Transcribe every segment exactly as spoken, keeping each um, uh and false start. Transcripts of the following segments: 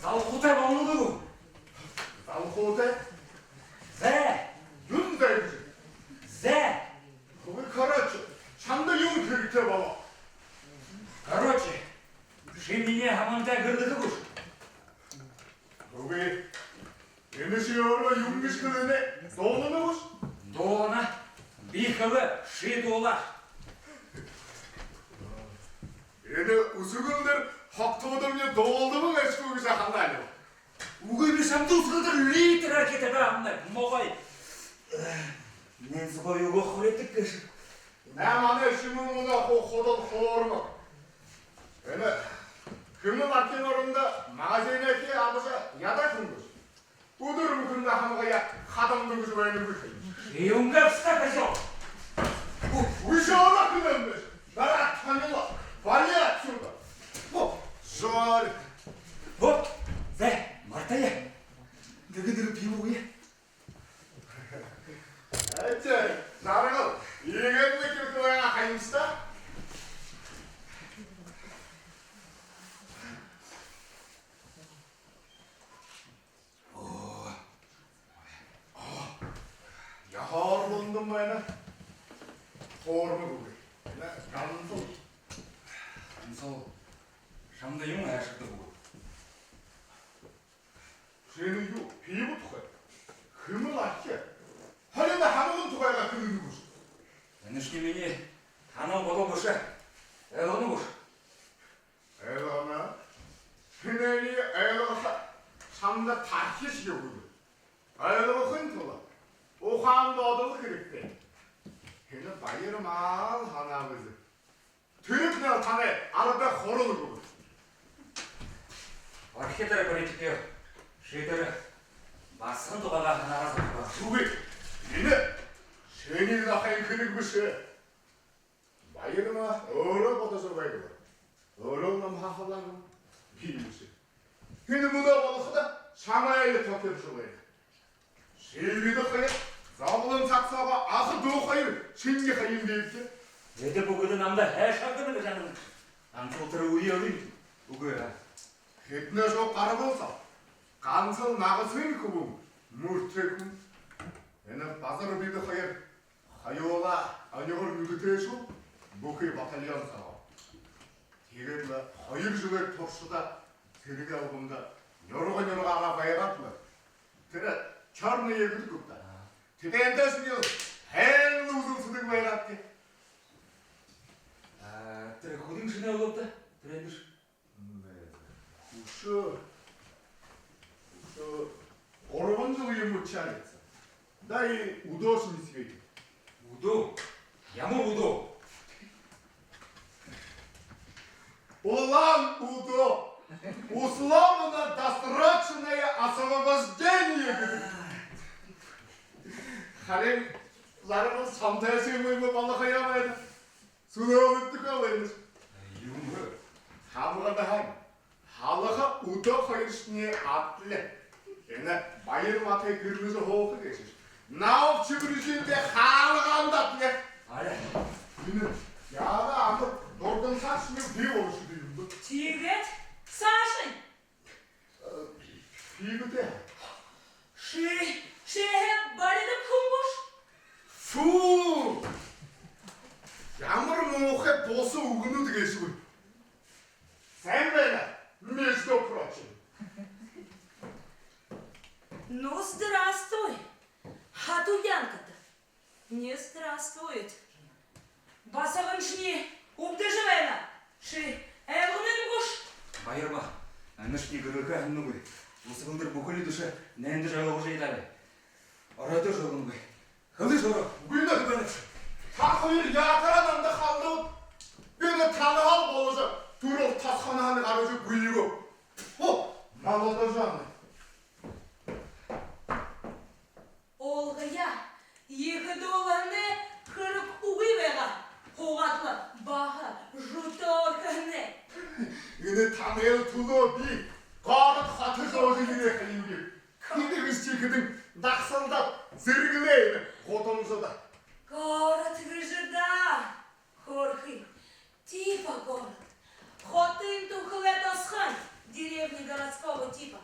Залхуутай болоно гү? Залхуутай? Зэ. Юун зэ гэжэ? Зэ. Үгы, короче, шамда юун хэрэгтэй болоо? Короче, ши минии һамганда гэрэлхэ гүш? Үгы. Энэ ши өөрөө юун гэжэ хэлэнэ, дуулана гүш? Дуулана. Би хэлээ, ши дуулаа. Энэ үсэгэлдэр хогтуудамни дуулдаа гээшэ гү гэжэ һанаа лэ. Үгы, би шамда үсэгэлдэр литр орхид байгаа һэмди, могой. Нэн зугаа юугээ хоридог гээшэб. Наа, манай шимэн мүнөө ху-, худал хуурмаг. Энэ хэмэл архиин орондо магазинһаа абажа ядаа хүн гүш? Үдэр бүхэндэ һамгаяа хадамда гэжэ байна гүш? Юунгээ бэшэ, козёл? Ү-, үшөө орохо юм бэшэ. Бараа, танила. Вали отсюда. О, Жорик. О, зэ, мартая. Нэгэ дээрэ пиво ууя. Ачаа, Жаргал, иигээд лэ хэхэ байгаа һэмта. Оо. Оо. Яһаар лэ ундаа байна. Хуурмаг үгы. Энэ Гансал. Гансал. Шамда юун хайшаадаг бэ? Шэнэ юу, пиво тухай? Хэмэл архи? Али энэ һамган тухайгаа хэлэнэ гүш? Энэшни минии һанал бодол бэшэ. Ойлгоно гүш? Ойлгоно. Энээниие ойлгохо шамда тархи шэнги үгы. Ойлгохын тула ухаан бодол хэрэгтэй. Энэ Баярмаа һанаа бэзэ. Тэрэнь танай арада хорол үгы. Орхид тэрэ политикээр шиидэр басаган тухайгаа һанаагаа сохибо. Үгы. Энэ шэнэ захын хэрэг бэшэ. Баярмаа өөрөө бодожо байдаг. Өөрөө намһаа һалаа гү? Би юушье. Энэ мүнөө болоходо шамайе тохёожо байна. Ши бидэ хоёр зоболон саг соогоо аха дүү хоёр шэнги ха юм бэбди. Эдэ бүгэдэ намда хайшаагдана гэжэ һанана. Гансал тэрэ үе үгы. Үгы. Хэдынэ шуу гарбалсаа, Гансал нагасынь хүбүүн, мүртэй хүн. Энэ Базар бидэ хоёр хоюулаа оньһоор нюдэтэй шуу, бүхы батальон соогоо. Тиигээд лэ хоёр жэлэй туршада сэрэгэй албанда нюрга нюргаагаа байгаад лэ, тэрэ чёрный гэдэг гүб даа. Тэдэнтэшни һайн лэ үзэлсэдэг байгаабди. А, тэрэ хэдэн шэнэ болооб даа, тэрэ эндэ? Үшөө, үшөө гурбан жэл юм уу, чалится. Да и үдөөшни светит. Үдөө? Ямар үдөө? Улаан үдөө. Условно-досрочное освобождение гэдэг. Харин Жаргал, шамтай шэнги юм болохо юм байна. Сүлөө үгэдэггүй байнаш. Юун бэ? Һамгадһаа һалаха үдөө хоёршни адли. Энэ Баярмаатай гэрэлжэ һууха гээшэш. Нааб чибэржэндээ хаалгаанда адли. Арай. Энэ яагаа амда дурдан саашни бии болошодог юм бэ? Тиигээд саашань? Э, тиигээд. Ши, ши баридаг хүн гүш? Фу! Ямар муухай бус үгэнүүд гээшэб. Сайн байна, между прочим. Ну, здравствуй, хатуу Янка-то. Не здравствует. Басаганшни үбдэжэ байна. Ши ойлгоно гүш? Баярмаа, энэшни гэрэлхэ һанаагүй. Үсэгэлдэр бүхэли дүшэ нэндэ жолоогожо ядаа. Оройдоо жолоогүй. Хэлыш ороо. Үгы нэ. Үгы нэ. Та хоёр яатараа намда халдаад. Би нэ танаһаа боложо, түрэл тосхоноһоонь гаража гүйгөөб. Фу, молодожены. Олгоё, ехэ дуулаһанай хэрэг үгы байгаа. Һуугаад лэ баһа жута орхиһон. Энэ танай түлөө би город хото зөөжэ ерээ ха юм би. Хэды гэжэ тиихэдэнь дагсалдаад зэргэлээ энэ гудамжада. Город гэжэ даа, хөөрхы. Типа город. Хотын түхэлэй тосхон. Деревни городского типа.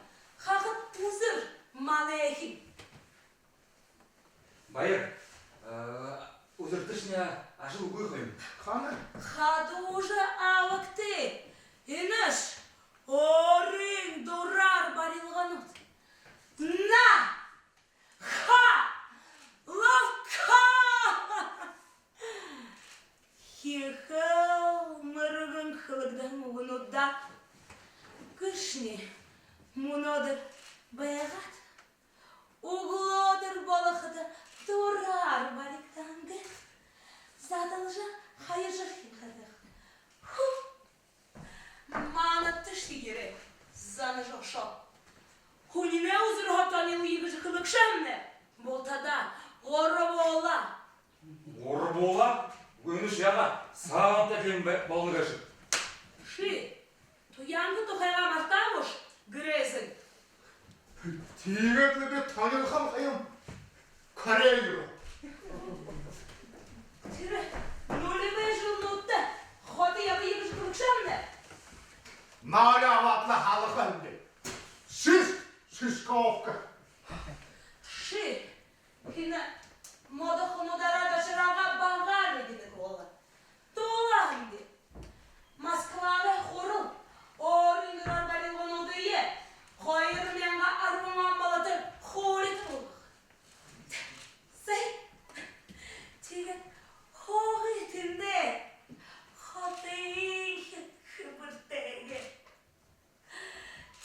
үгы юм. Хана? Хадуужа абагты. Энэш өөрын дураар барилганууд. На! Ха! Лавка! Хихэл мэргэн хэлэгдэһэн үгэнүүд даа. Гэшни мүнөөдэр байгаад, үглөөдэр болоходо дураар баригдаһан гээд, задалжа хаяжархиха даа. Хү! Манадта шье ерээ, занажа ошоо. Хүнэй үзэр хотонил иигэжэ хэлэгшэмнэ. Бултадаа гурбуулаа. Гурбуулаа? Гүнэш яагаа, саанта юм бэ, болоно гээшэ. Ши Туянгын тухайгаа мартаа гүш, гэрэй эзэн? Тиигээд лэ би Туянгын ха юм. Корей руу. Тэрэ нулевэй жэлнүүдтэ хото ябаа юм гэжэ хэлэгшэмнэ. Нааля абаад лэ халаха юм даа. Шиш-, шишковка. Ши хэнэ модохонуудаараа дашараагаа багаар эдинэг болоо. Дуулаа һэмди. Москвагай хурал өөрын дураар барилгануудые хоёр мянга арбан он болотор хуулита болгохо. Сай. Тиигээд һуугы тэндээ хотын хэбэртэйгээр.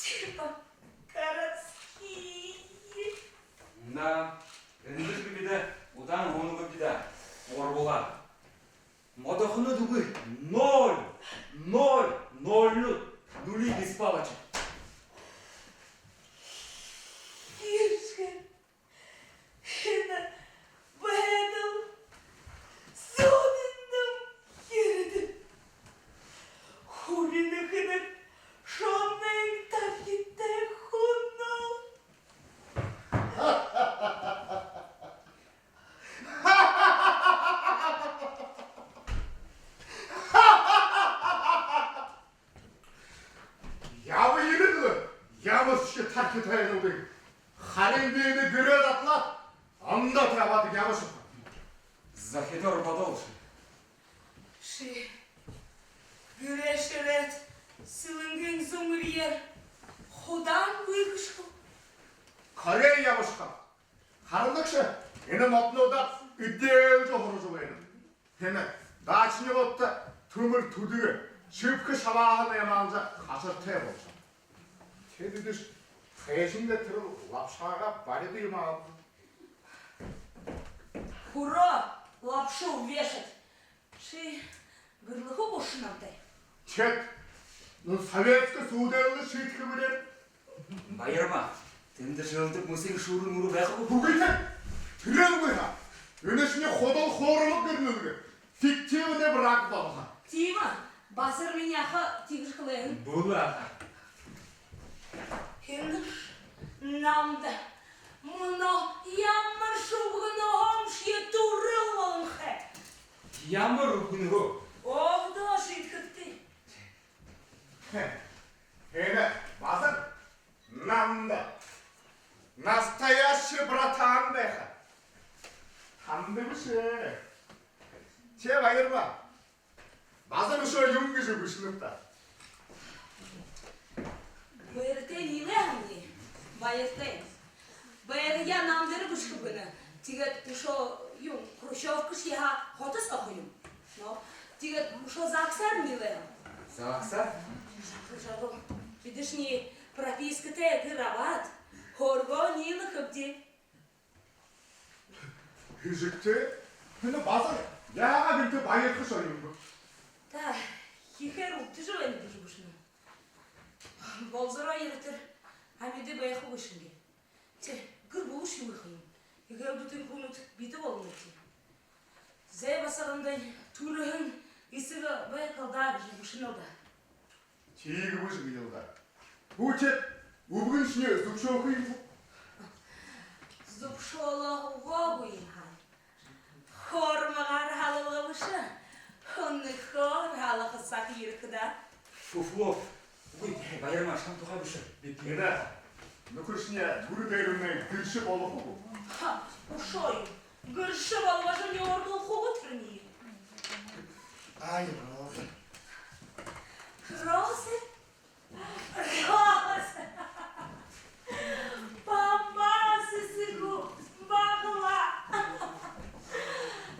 Типа городские. Да, эндэ бидэ удаан һуунагүй бидэ, гурбуулаа. Модохонууд үгы, ноль, ноль, ноль, нули без палочек. Ешгэн. Энэ байдал зүүдэндэ ерээд, хүрэнэ хэнэ шоной тархитай хүнөө. Яба ерээд лэ, ямаршье тархитайнуудынь. Харин би энэ гэрээ задлаад, ондоо табяад ябашаба. Захидор бодол ши. Ши гэрээ шэрээд, Сэлэнгын зүүн эрьеэр худаа гүйхэшэ гү? Корей ябашаха. Харанагша, энэ модонуудаа эдеэлжэ һуража байна. Тиимэ, дачнигуудта түмэр түдэгэ, шэбхэ шабааһа наймаалжа хашартай болошоо. Тэдэ эдэш хайшан лэ тэрэл лапшагаа баридаг юм аал. Хүрөө лапшу вешать. Ши гэрлэхэ гүш намтай? Чет, ну, советскэ сүүдээр лэ шиидхэ бэлэй. Баярма, тэндэ жэлдэ мүсэг шүүрэн мүрэ байха гү? Үгы тэ, тэрээнгүй һаа. Энэшни худал хуурамаг гэрнэлгэ. Фиктивный брак болохо. Тиимэ, Базар минии аха тиигэжэ хэлээ һэн. Бү лэ аха. Хэндэш намда мүнөө ямаршье үбгэнһөө түрээл болонхой. Ямар үбгэнһөө? Өөһэдөө шиидхэгты. Хэ, энэ Базар намда настоящий братан байха. Танда бэшэ. Тэ, Баярма, Базар үшөө юун гэжэ бэшэнэбта? Баяртай ниилээ һэмди. Баяртай. Баяраа намда бэшэхэб гэнэ. Тиигээд үшөө юун, хрущёвкашье һаа, хото соохо юм. Но тиигээд үшөө загсаар ниилээ. Загсаар? Жабал, жабал. Бидэшни пропискатай гэр абаад, һөөргөө ниилэхэбди. Хэжэгты, энэ Базар яагаад энтэ баярхашоо юм бэ? Та хихээр үбдэжэ байна гэжэ бэшэнэ. Болзороо ерэтэр амиды байхагүй шэнги. Тэ, гэр бүлэшье үгы ха юм. Эгээл бүтэн хүнүүд битэ болоно гээшэ. Зай, Басагандань түрэһэн эсэгэ байг лэ даа гэжэ бэшэнэл даа. Тиигэбэшье гээл даа. Бү тэдэ үбгэншни зүбшөөхэ юм гү? Зүбшөөлөө үгөөгүй юм һаа. Хормогоор һалалга бэшэ, хүнөөхөөр һалаха саг ерэхэ даа. Фуфло. Үгы, Баярма, шамтай тухай бэшэ. Би... Эдэ, нүхэршни түрэ дээрэмнай гэршэ болохо гү? Ха, үшөө юм. Гэршэ болгожо нюурдуулха гү тэрэниие? Ай, Роза. Роза. Роза. Бамбаа сэсэг гү, баглаа.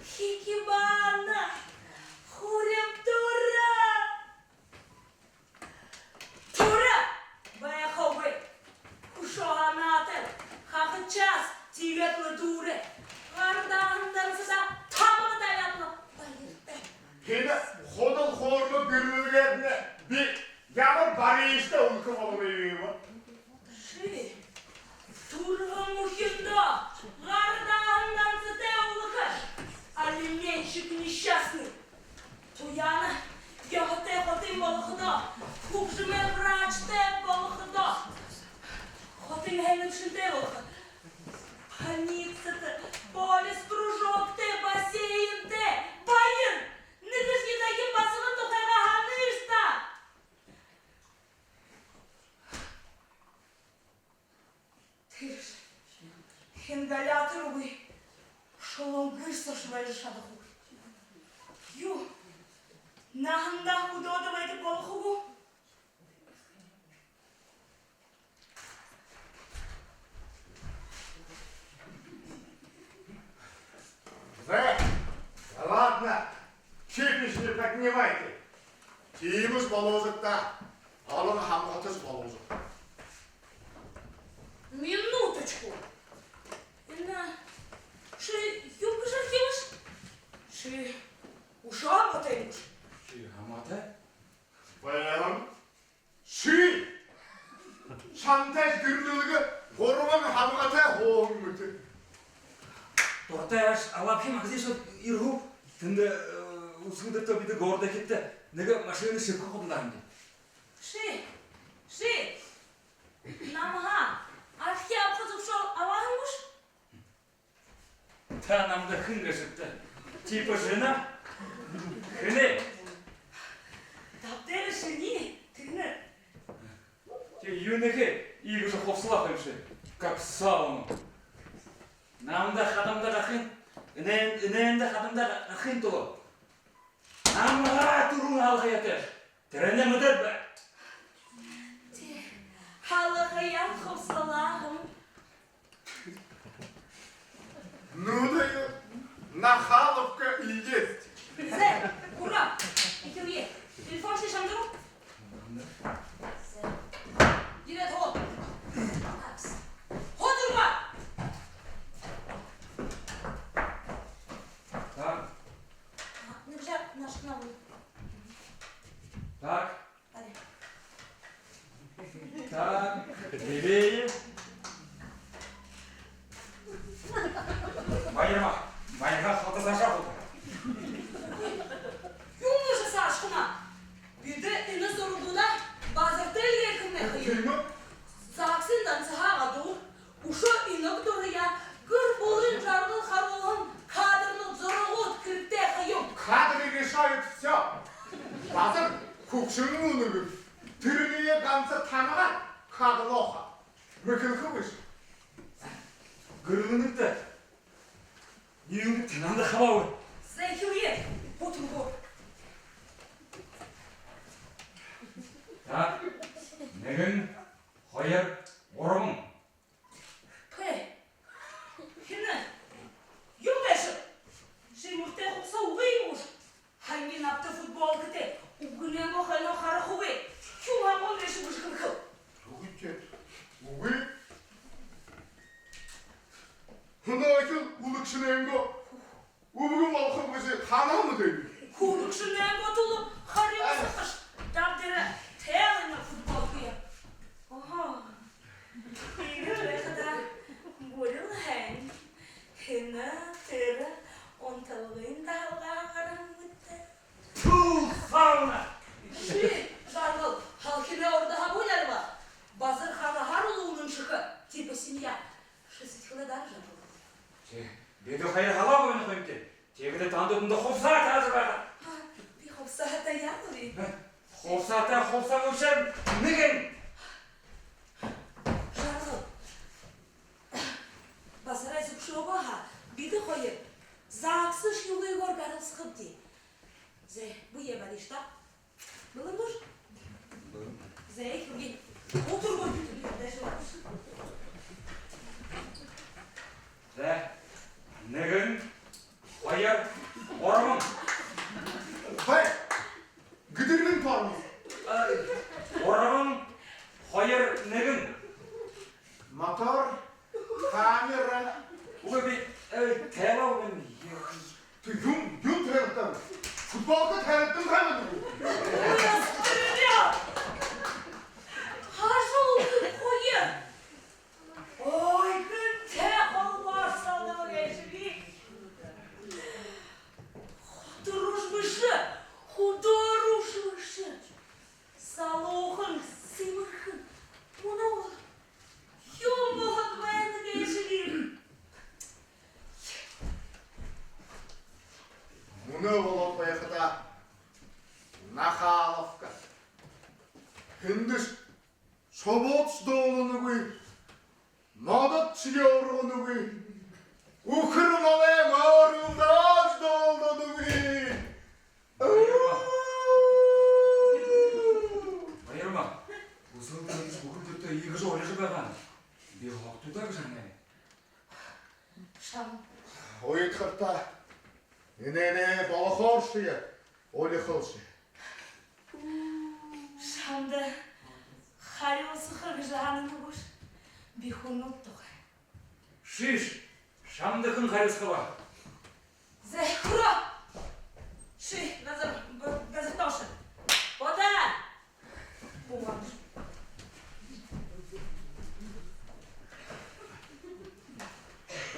Хикибана. Хурим, түрэе. Түрэе, байхагүй. Үшөө һанаатай, хахад час, тиигээд лэ дүүрээ. Гараһан дансада табаг табяад лэ, баяртай. Хэнэй худал хуурмаг гэрэлгээд, би ямар барииштай үлэхэ болооб? Ши түргэн үхиндөө гараһан дансатай үлэхэш. Алиментщик несчастный. Туяана ёһотой хотын болоходоо, хүгжэмэй врачтай болоходоо, хотын һайндэршэнтэй болохо. Больницатай, полис кружоктой, бассейнтэй, баяр. Нэгэшье дахин басаган тухайгаа һанышта. Тэрэш ингалятор үгы, шулуун гэрсэ ошожо шадахагүй. Юу, наһандаа хүдөөдэ байдаг болохо гү? Зэ, ладно, чепиш не поднимайте. Тиимэш болоожо даа, олон һамгаташ болоожо. Минуточку. Энэ ши юун гэжэ хэлэхэбши? Ши үшөө һамгатай гүш? Ши һамгатай? Бэлэн. Ши! Шамтай гэрэлгэ гурбан һамгатай һууһан мэтэ. Дуртайш, алабхи магазин шууд ерэхэ. Тэндэ, э, үсэгэлдэртөө бидэ городдо ерэхэдээ нэгэ машина шэбхэхэ худалдаа һэмди. Ши! Ши! Намһаа архи абаха зүбшөөл абааһан гүш? Та намда хэн гээшэбта? Типа жена? Хэнэй? Таб дээрэ шинии, тэнэр. Тэ юунэйхээ иигэжэ хубсалаа ха юмши? Как сауна. Намда хадамда гарахын, энээн-, энээндэ хадамда гарахын тула намһаа түрүүн һалхаяатайш. Тэрэнээ мэдэрбэ. Тэ, һалхаяа хубсалаа һэм. Ну даё, нахаловка и есть. Зэ, ура! Ехэл, телефоншни шамда гү? Зэ. Ерээд һоо. Такс. Һоо, түргөө! Так. А, нэгэ жаа наашань абая. Так. Ари. Так, левее. Баярма, баярма, хото саашаа хото. Юун гэжэ саашахана? Бидэ энэ зурагуудаа базарта эльгээхэмнай ха юм. Тиимэ. ЗАГС-ын дансаһаа гадуур үшөө инаг дураяа гэр бүлын жаргал харуулһан кадрнууд, зурагууд хэрэгтэй ха юм. Кадры решают всё. Базар хүгшэн үнэгэн. Тэрэнээ ганса танаа хаглаха. Мэхэлхэ бэшэ. Гэрэлнэгтэ юундэ танаа хабаагүй? Зэ, ехэл, бутан гү. Так, нэгэн, хоёр, гурбан. Пэ. Хэнэй? Юун гээшэб? Ши мүртөө хубсаһа үгы юм гүш? Һаниин абта футболкатай. Үбгэнэйнгөө хойноо харахагүй. Юун һамган гээшэб гэжэ хэлэхэл. Үгы, тээ. Үгы. Хүнөөхэн үлэгшэнэйнгөө үбгэн болохо гэжэ һанаа мэдээгүйб. Хүгшэнэйнгөө түлөө харюусахаш. Даб дээрэ тээлэнэ футболкаяа. Ого. Иигээд байхада бүри лэ һайн. Хэнэй тэрэ унталгын дабхаһаа гараһан мэтэ. Тьфу, сауна! Ши, Жаргал, һалхинаа урдаһаа бү нэрбэ. Базар хагаһаар лэ үнэншэхэ, типа семья. Ши сэдьхэлээ дара, Жаргал. Ши, бидэ хоёр һалаа гү энэ хоймтэ? Тиигээд танда үдэндэ хубсаһа таажа байгаа. А, би хубсаһа таяагүй. Хубсаһатай, хубсаһагүйшэн нэгэн. Жаргал. Базарай зүбшөөгөө һаа, бидэ хоёр ЗАГС шье үгыгөөр гаралсахабди. Зэ, Нэгэн. Мотор, камера. Үгы, би, э, тайлаа юм. Ту юун, юун тайлаа? Футболка тайлаа, тайлаа. Ой, ястыря! Хажуу хоёр. Ой, хэнтэй холбоосоо гээшэбиб. Хото рууш бэшэ, хүдөө рууш бэшэ. Залуухан, сэмэрхэн. Мүнөө юун болоод байна гээшэбиб. Мүнөө болоод байхадаа Нахаловка. Хэндэшье шубуудшье дуулаанагүй, мододшье ёороогүй, үхэр малай морилдоошье дуулаанагүй. Баярма. Баярма. Үзэл дээрэ үхэр дээрээ иигэжэ олижо байгаа. Би хогтуудаа гэжэ һанаа. Шам. Уйдхартаа. Энээнээ болохооршье олихолшье. Шамда харюусаха гэжэ һананагүйш. Би хүнүүд тухай. Шиш, шамда хэн харюусаха бэ? Зэ, хүрөө. Ши газар, газар тоошо. Бодо.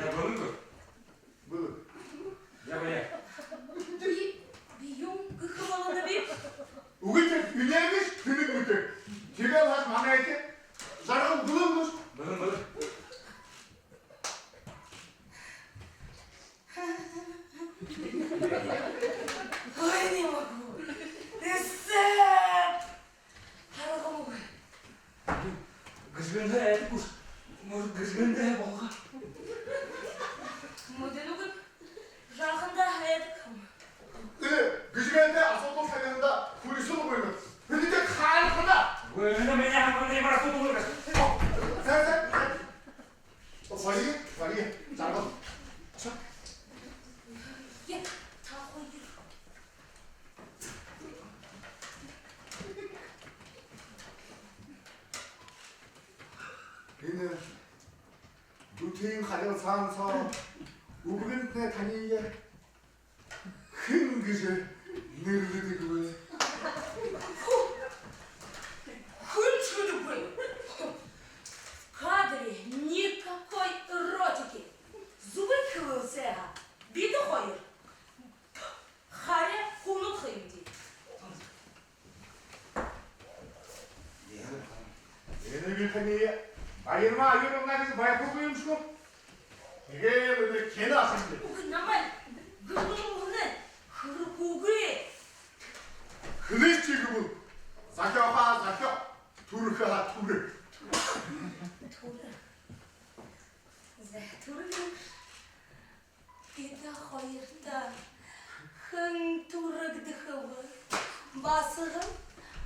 Яа, бэлэн гү? Бэлэн. Яа, яа. Би, би юун гэхэ болоноб? Үгы, тиигээд энээнэш тэнэг мэтэ. Тиигээд хаш манай эдэ жаргал бэлэн гүш? Бэлэн, бэлэн. Ой, не могу. Эсэд! Аргагүй. Гэжэгэндэ айдаг гүш? Может, гэжэгэндэ болго? Мэдэнэгүйб. Жаахан даа айдаг юм. Э, гэжэгэндэ асуудал табихада хүрисэл үгы юм. Бидэ тиигээд хаанахаб даа? Үгы, энэ минии һамган, ямар асуудал юм? Зай, зай, зай. Бари, бари, жаргал. Ча. Е, та хоёр. Энэ дүтын харилсаан соо үбгэнтнай таниие хэн гэжэ нэрлэдэг бэ? Хэншье үгы. В кадре никакой эротики. Зүб хэлээ һаа, бидэ хоёр харяа хүнүүд ха юмди. Энэ би таниие Баярма Аюровна гэжэ байхагүй юм шуу. Тиигээд энэ кино һэн даа. Үгы, намайе гүргэн үгэнэ, хэрэггүй. Хэлээш гэбэл, зохёохо һаа зохёо, түрэхэ һаа түрэ. Түрэ. Зай, түрэ. Бидэ хоёрто хэн түрэгдэхэб? Басаган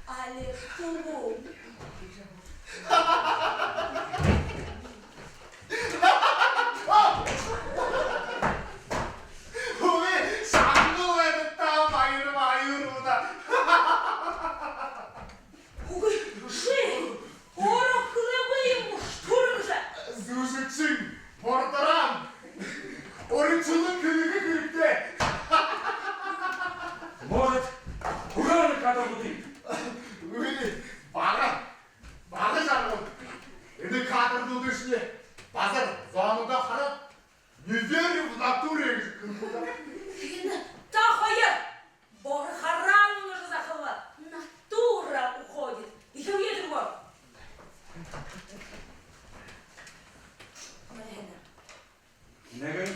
али хүбүүн? Үгы, шагнал эдэ та, Баярма Аюровна. Үгы, ши өөрөө хэлээгүй юм гүш, түрэ гэжэ? Зүжэгшэн, бурдаран. Уридшалан хэлэхэ хэрэгтэй. Может, түрүүн кадруудые? Үгы, бага, бага жаргал. Энэ кадруудые шни базар зондоо хараад, «Не верю в натуре» гэжэ хэлэхэ. Энэ та хоёр борхороо унажа захалба. Натура уходит. Эхилэе, түргөө. Нэгэн,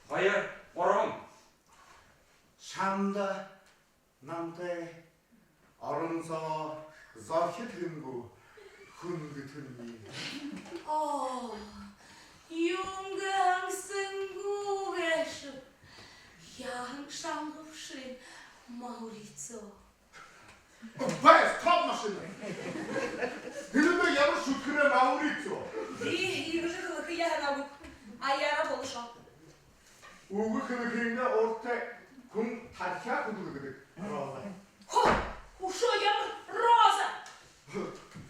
хоёр, гурбан. Шамда намтай орон соо зохид хэн гү, хүндэтэ минии? Оо, юун гээ, һансан гү гээшэб? Яаһан шанга бшуу, Маурицио. Бай, стоп машина! Энээндэ ямар шүдхэрэй Маурицио? Би иигэжэ хэлэхэеэ һанаагүйб, аяараа болошоо. Үгы, хэлэхынгээ урда хүн тархяа хүдэлгэдэг роза. Хо, үшөө ямар роза?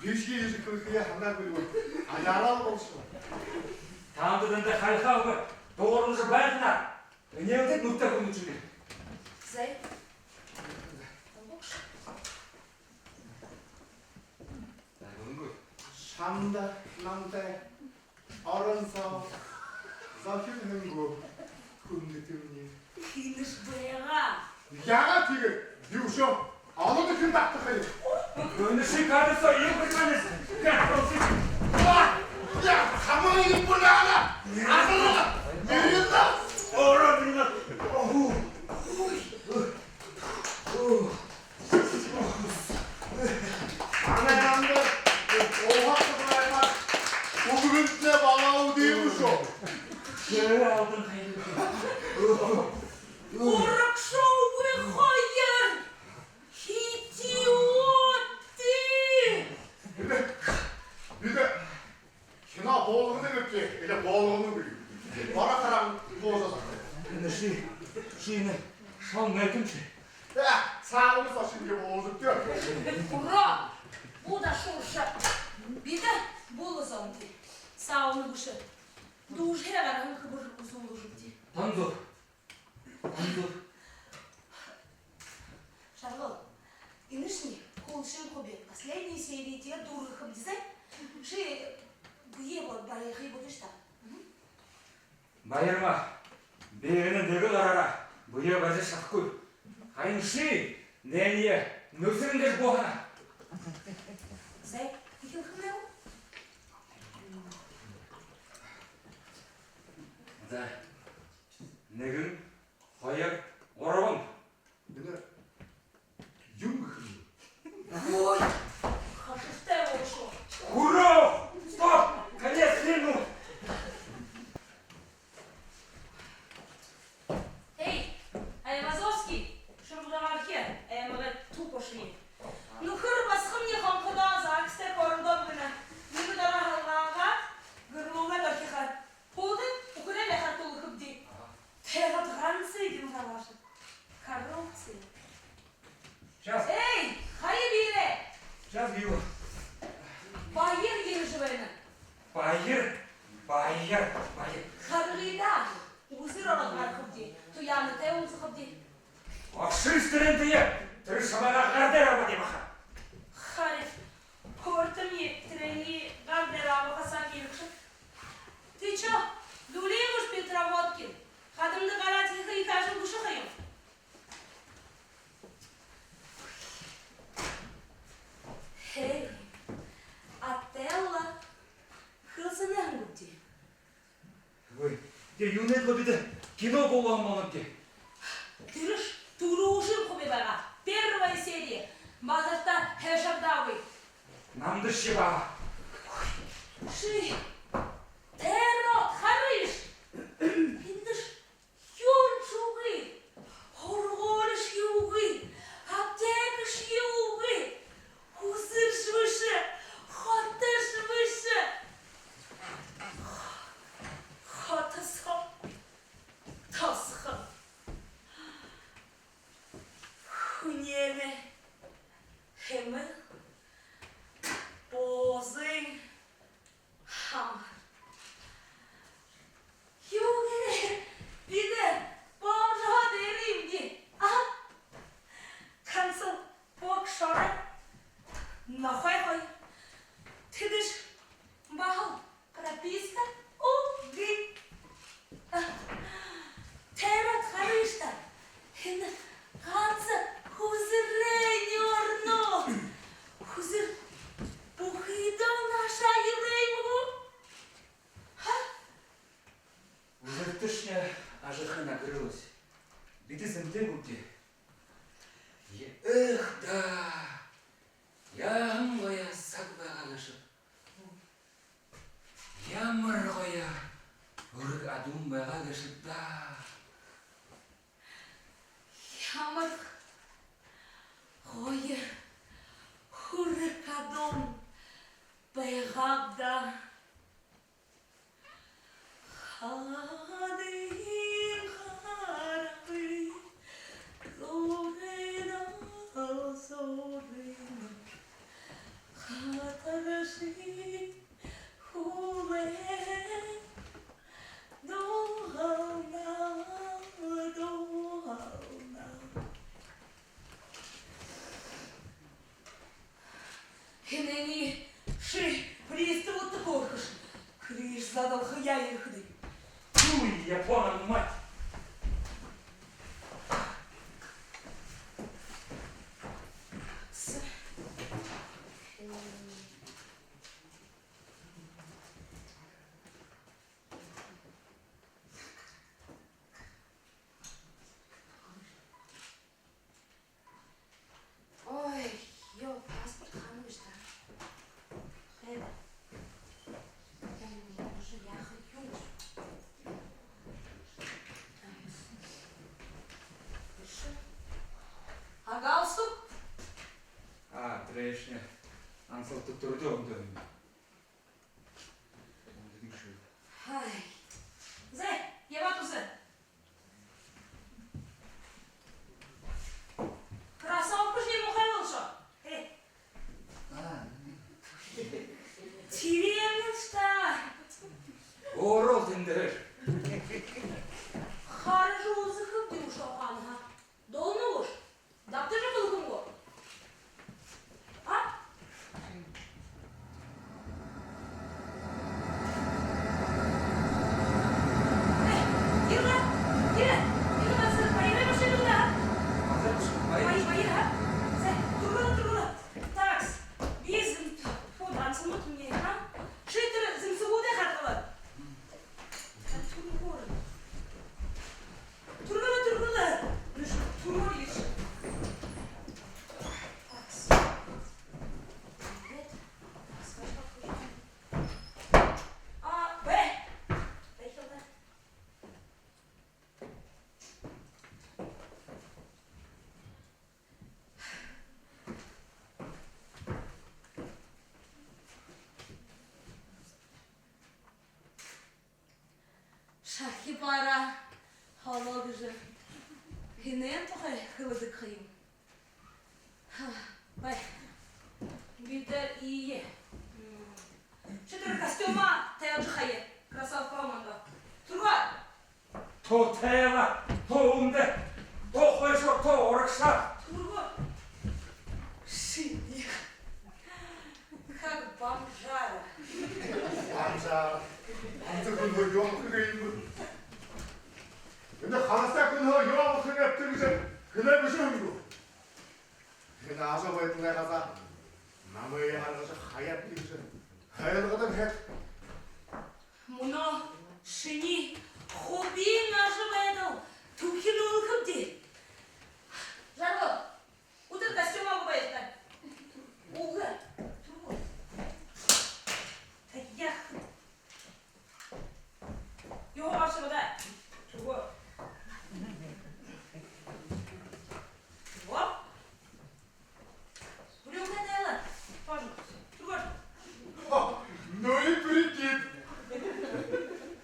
Иши иши хэлэхые һанаагүй бол аяараа болошоо. Таанад дандаа хайлхаа үгы, дуурамжа байхна. Энеэлдэд нүртэй хүн үчигэй. Зай. Шамда намтай орон соо зохид нэнгөө хүндэтэмни. Хэнэшье байгаа. Яагаад тиигээд? Би үшөө олон дахин дагтахаял. Үнэшье кадр соо юм хашанас. Кадр соо. А! Я, хамаа юм булаана. Асала. Нэрэнэ. Ороо нэрэнэ. Оху. Манай намда ууха байхаар үбгэнтнай балаа үдэ юм шүү. Шэрэ алтан хайлаа. Урагшаа үгы хоёр. Хити ууты. Бидэ, бидэ хино болгоно гээбди, или болгоно гээбди. Бараа хараан болжо сагта. Энэшье, ши энэ шал мэтэм ши. Э, саабан соо шэнги болжо тээ. Ура! Буда шуурша. Бидэ булаа зонти. Саабан бэшэ. Дүүшэ гараһан хүбэр үзүүлжэ үгыт. Тон зүб. Тон зүб. Шаргал, энэшни хүлшын хуби, последний серии тиигээд дүүргэхэбди, зай. Ши бэеэ бариха гүш даа? Мгм. Баярма. Би энэ нэгэл араараа бэеэ барижа шадахагүй. Һайн ши, энээниие нүсэрэн гээжэ бууһана. Зай, эхилхэмнай гү? Зай. Нэгэн, хоёр, гурбан. Бидэ юун гэхэ юм? Ой, хашартай болошоо. Хүрөө! Стоп! Конец фильму! Эй, Айвазовский, шүрбэдэ гарахи, аймагай тупо ши. Нүхэр басагамни хонходоо, ЗАГС-тай хоорондоо гэнэ. Нэгэ дороо һалгаагаад, гэрэлээ орхихо. Хойно үхэрэй мяхаар түлэхэбди. Тиигээд ганса эдеэн табаашаб. Коррупция. Сейчас. Эй, хаяа бээрэй. Сейчас бии. Баяр ерэжэ байна. Баяр, баяр, баяр. Харгыда. Үзэр ороод гарахабди. Туяанатай уулзахабди. Ошыш тэрэнтэеэ, тэрэ шамайгаа гар дээрэ абаад ябаха. Харин, хортомни тэрэниие гар дээрэ абаха саг ерэшэбэ. Ты чё, дулиин гүш, Петроводкин? Хадамда гараад хэхэ ехэ ажал бэшэ ха юм. Хэй, Отелло хэлсэнэ һэн гүбди? Ой, тэ юунэйб, бидэ кино болгоһон болонобди. Тэрэш түрүүшын хуби байгаа. Первая серия. Базарта хэшэгдээгүй. Намдашье баа. Ши тэрэ харыш. Эндэ юуншье үгы. Һургуулишье үгы. Аптекашье үгы. Һүзэршье бэшэ, хотошье бэшэ. Хото соо тосхол. Хүнэй эмээл, буузын хамар. Юу гэнэ, бидэ бомжоһоо дээрэ юмди, а? Ганса бог шорой, нохой хоёр. Тэдэш баһал прописка үгы. Тойроод харыш даа. Энэ ганса һүзэрэй нюурнууд. Һүзэр бүхыдөө наашаа ерээ юм гү? Ха? Һүзэртэшни ажаһуухань гэрэлэй. Бидэ зэмлээгүйбди. Эх даа. Яаһан гоё саг байгаа гээшэб. Ямар гоё һүрэг адуун байгаа гээшэб даа. Ямар гоё һүрэг адуун байгааб даа. Хадын харгы зүгээрээ зүгээрээ хата Хэнэниие ши пристав тохёорхош, крыш задалха яа ерэхэдээ. Ой, япона мать! Ой, ёо, паспорт хаана гээшэб даа? Хайда? Ой, уже яаха юм. Ага, уступ. А, трэшня. Ансалта түрдөө үндэ. Ай. Зэ, ябаад үзэ. Кроссовкаш юм уу, хайлшоо? Э. Тиимэл ста. Орол тэндэр. Хаража үзэхэб даа, үшөө хаана ха. Долногош. Дабтажа болохо гү? А? Э, Ира, Ира, Ира, базар, баярай машина да. Базар, баяр. Баяр, баяр, а? Зэ, түргэн, түргэн. Такс, би зэмсэгүүд, ансалмууд минии, а? Ши тэрэ зэмсэгүүдые хадгалаа. Түргөөр. Түргөөр, түргөөр. Нүш, түргөөр гээшэ. Такс. Нет. Скажи, как хочешь. А, Б. Поехал, да. Шахи бара холо гэжэ хэнэй тухай хэлэдэг ха юм? Бай. Бидэ ие. М. Ши тэрэ костюмаа тайлажа хая. Кроссовка манда. Түргөө. Тоо тайла, тоо үндэ, тоо хойшоо, тоо урагшаа. Түргөө. Ши их. Как бомжара. Бомжара. Бомжо хүн хөө ёохо юм бэ? Эндэ хараһан хүн хөө ёохо юм бэ гэжэ хэлээ бэшэ юм гү? Энэ ажабайдалай газаа намайе харгажа хаяад гэжэ хайлгадаг һэн. Мүнөө шинии хубиин ажабайдал түхинүүлхэбди. Жаргал, үтэр костюмаа үгы байжа. Үгы. Түргөө. Таяах. Юу гарши бада? Түргөө. Түргөө. Брюкэ тайла. Тоже. Түргөө. О, ну и прикид.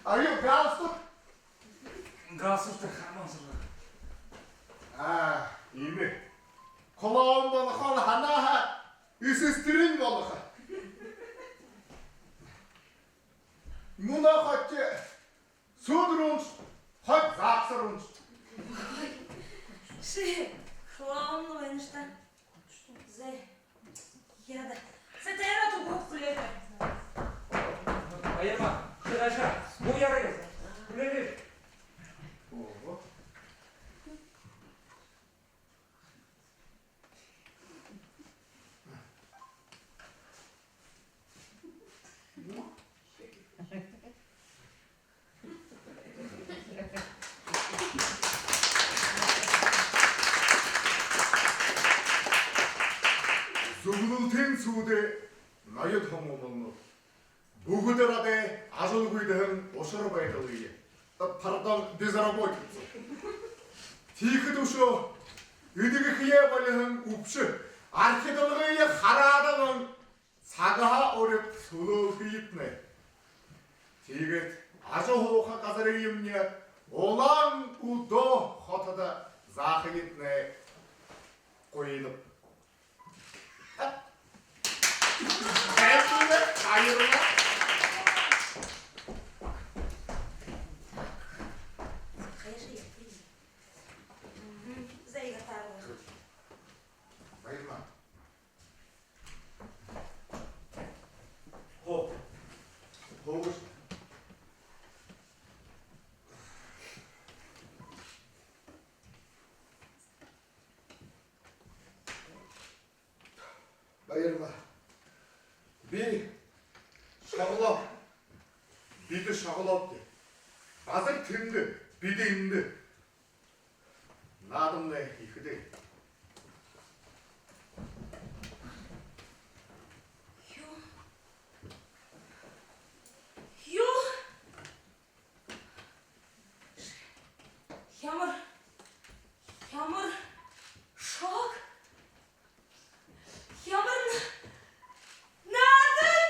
А юу, галстук? Галстук хамаан сэргэ. А, иимэ. Клоун болохо һанаа һаа, эсэстэрынь болохо. Мүнөө хойто һүдэрүүнш, хойто загсарүүнш. Ши клоун лэ байнаш даа. Зэ. Яда. Зэ, тэрэ түгөө хүлеэгээ. Баярма, ши гайша. Бү ярай. Хүлеэгээ. Ого. Зүблэлтын сүүдэ ноёд һомоо болоно. Бүгэдэ арадай ажалгүйдэһэн ушар байдалые. Пардон, безработица. Тиихэдэ үшөө эдэгэхые болиһон үбшэ архидалгые хараад лэ сагһаа урид сүлөөлхыетнай. Тиигээд ажаһууха газарыемни Улаан-Үдэ хотодо заахыетнай гуйнаб. Баярлаа. Баярлаа. Хоо. Хоо. Баярлаа. Би шоглоо. Бидэ шоглообди. Газар тэндэ, бидэ эндэ. Наадамнай ехэдээ. Юу? Юу? Ямар, ямар шог? Ямар на-, наадам?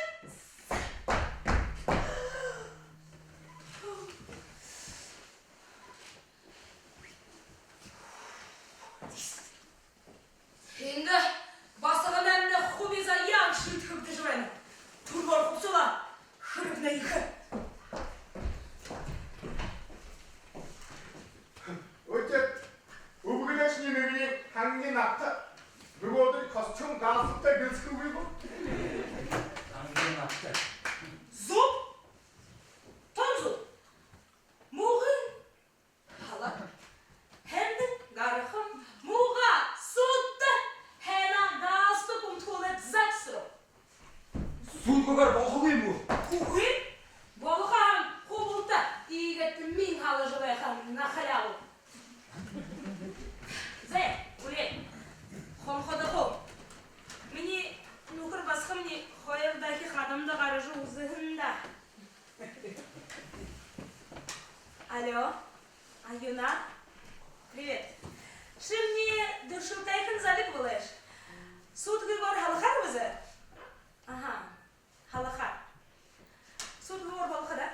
Эндэ басаганаймнай хуби заяан шиидхэгдэжэ байна. Түргөөр хубсалаа, хэрэгнай ехэ. Ой, тээ, үбгэлэйшни нэгэниинь һангийн набта, нүгөөдэнь костюм галстуктай гэлсэхэ үгы гү? Һангийн набта. Зүб. Тон зүб. Мүгэн. Халаг. Һайндэн гарахан, муугаа суудта, һайнаа галстук үмдхүүлээд ЗАГС руу. Суудхагүйгөөр болохогүй юм гү? Үгы, болохо һаань, хубилта. Иигээд миин халажа байха нахалаа гү. Зэ, үреэ. Хонходохо. Минии нүхэр басагамни хоёрдохи хадамда гаража үзэһэн даа. Алло, Аюна. Привет. Ши минии дүршэлтэйхэн зобиг болыш. Суудхагүйгөөр һалахаар бэзэ? Аха, һалахаар. Суудхагүйгөөр болохо даа.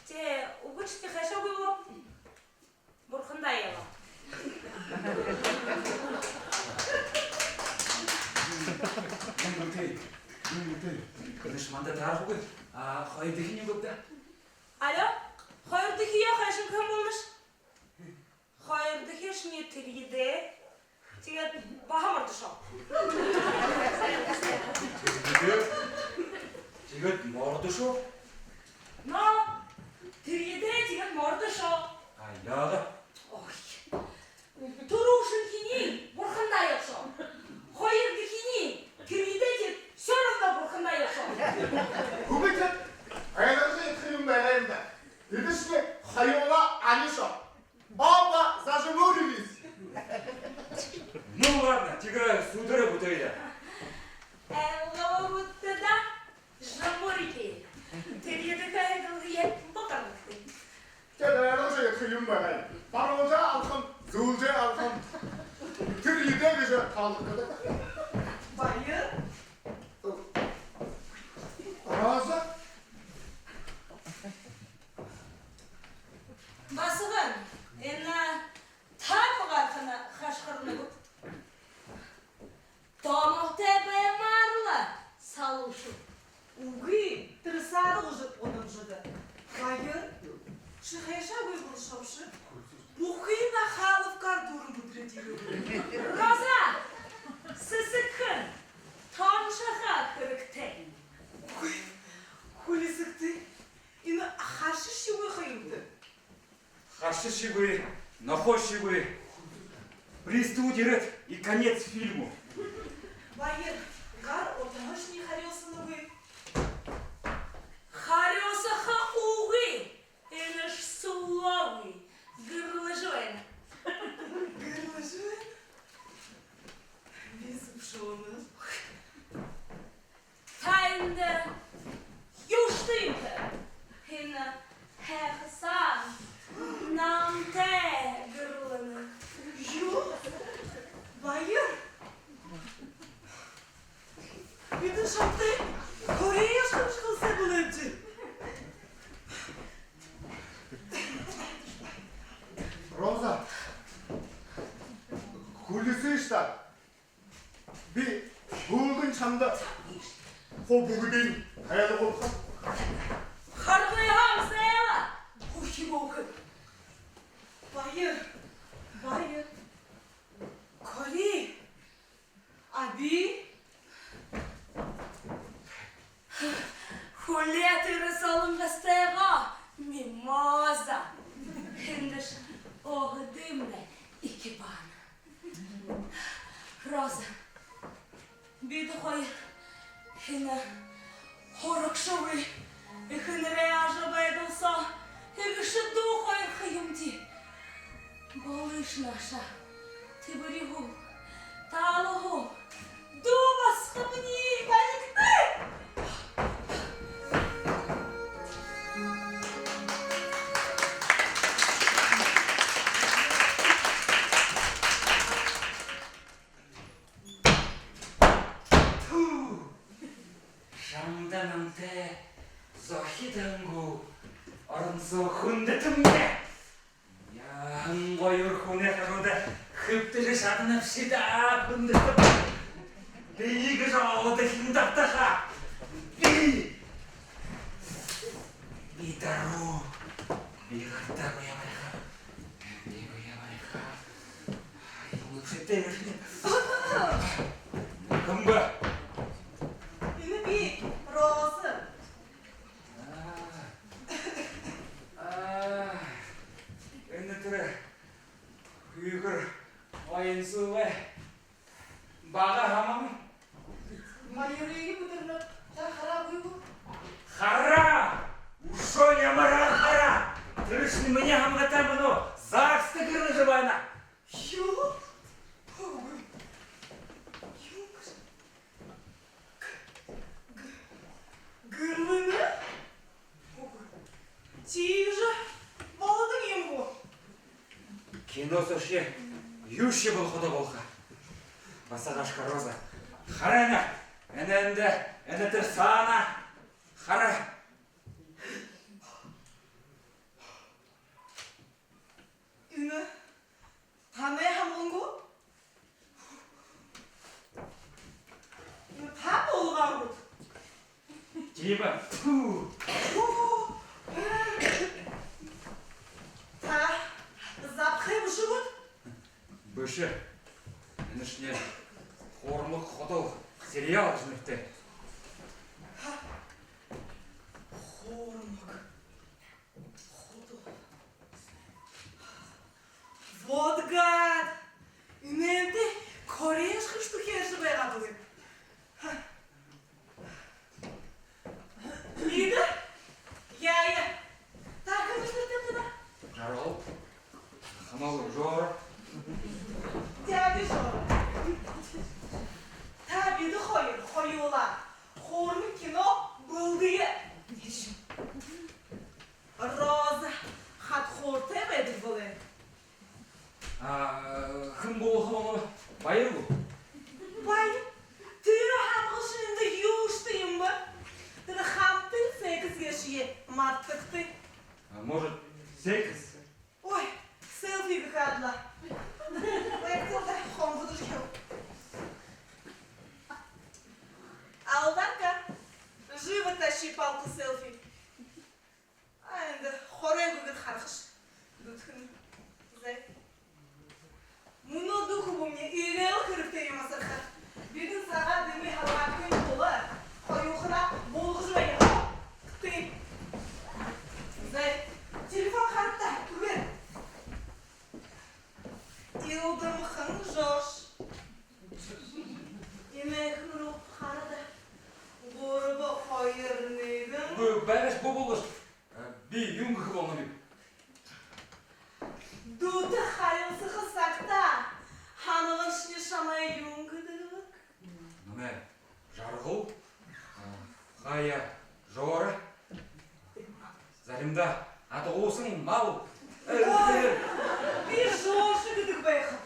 Тээ, үгы ши, тээ хайшаа үгы болоо. Бурхандаа ябаа. Юун гү тээ? Юун гү тээ? Энэш манда таарахагүй. А, хоёрдохинь юун гүб даа? Алло, хоёрдохиёо хайшан гэһэн болонобши? Хоёрдохишни тэрьедээ. Тиигээд баһа мордошоо. Тиигээд, тиигээд мордошоо. Но, тэрьедээ, тиигээд мордошоо. А, яагаад? Ой. Түрүүшынхиинь бурхандаа ябашоо. Хоёрдохинь тэрьедээ, тиигээд всё равно бурхандаа ябашоо. Хүбүүд, ойлгожо ядахагүй юм байгаа юм даа. Эдэшни хоюулаа анишоо. Оба, зажмурились. Ну ладно, тиигээ сүүдээрээ бүтээе даа. Э, ловута да, жмурики. Тэрьедэхэ айдалгые бухарнахты. Тиигээд ойлгожо ядахагүй юм байгаа. Баруужа алхам, зүүжэ алхам. Тэрьедээ гэжэ тоолохо гэдэг. Баяр. Роза. Басаган, энэ тап гарахань хашхарна гүт? Томоотой баймаар лэ салуушуул. Үгы, тэрэ саарһа ужад гудамжада. Баяр, ши хайшаа үгы болошообши? Бүхы Нахаловкаар дүүрэн бэдэрээд ерээ. Роза, сэсэгхэн, томшохо хэрэгтэй. Үгы, хүлисэгты. Энэ харшашагүй ха юм даа. Харшашагүй, нохойшогүй. Приступнууд ерээд, и конец фильму. Баяр, гар утаһашни харюусанагүй. Харюусаха үгы, энэш сүлөөгүй, гэрлэжэ байна. Гэрлэжэ байна? Би зүбшөөнэб. Та эндэ юушье юм даа. Энэ һайхан намтай гэрлэнэ. Юу? Баяр. Үдын хайлгуулха. Харгыһаа зайлаа. Хүхи бүхэ. Баяр. Баяр. Кори. А би? Хүлеэт эрэ солонгостойгоо мимоза. Эндэшье өөһэдымнай икебана. Роза, бидэ хоёр энэ һурагшагүй эхэнэрэй ажабайдал соо эгэшэ дүү хоёр ха юмди. Болыш наашаа. Тэбэри гү, таала гү, дүү басагамни, баригты! Түү! Шамда намтай зохид һэн гү, орон соо хүндэтэмнай. Яаһан гоёор хүнэй хажууда хэбтэжэ шаданабши даа, хүндэтэм. Би иигэжэ одохин дабтаха. Би. Би даруу. Би гартаа гүйе бариха. Би гүйе бариха. Юун шэтэй. Хэн бэ? Энэ би, Роза. Аа. Аа. Энэ тэрэ хүхэр оюунсуугай бага хамаг. Баярые бүтэрнэ, та хараагүй гү? Хараа! Үшөө ямараар хараа! Тэрэшни минии хамагтай мүнөө ЗАГС-та гэрэлжэ байна. Юу? Юу гэжэ? Гэ-, гэрэлнэ? Үгы. Тиижэ болодог юм гү? Кино соошье юушье болоходоо болохо. Басагашка Роза. Харана. Энэ эндэ, энэ тэрэ саана. Хара. Энэ танай хамаг гү? Энэ та болгоо гүт? Тиимэ. Түү. Та запхай бэшэ гүт? Бэшэ. Энэшни «Хуурмаг худал» сериал гэжэ нэрэтэй. Хуурмаг. Вот гад! Энээнтэй Кореш хэшэг тухайшье байгаад үгы. Иигээд яая. Та хэн гэжэ нэрэтэйбта? Жаргал. Хамаг Жора. Дядя Жора. Та бидэ хоёр хоюулаа «Хуурмаг» кино бэлдэе. Роза хадхууртай байдаг болоо. А, хэн болохо болоо? Баяр гү? Баяр. Тэрэ хамагшни эндэ юушье юм бэ. Тэрэ хамтын секс гээшые мартагты. А может, секс? Ой, селфи гэхэ аад лэ. Ой, тиигээд хонходожо ябаа. Алдарка, живо тащи палку селфи. А, эндэ хорой гүгэр харахаш. Дүтхэн. Зай. Мүнөө дүү хүбүүмни эгээл хэрэгтэй юм асарха. Бидэ сагаа дэмы халгаагүй тула хоюулаа болгожо байха. Тии. Зай. Телефон харагты, түгөөр. Илдамхан Жорж. Иимэ хуруу харагты. Гурба, хоёр, нэгэн. Бу-, байгаш, бу-, булгаш. Э, би юун гэхэ болоноб? Дүүтэй харилсаха сагта һанаганшни шамайе юун гэдэг бэ? Намайе Жаргал, а, хаяа Жора, заримдаа адгуусан мал. Ой, би Жорж гэдэг байхаб.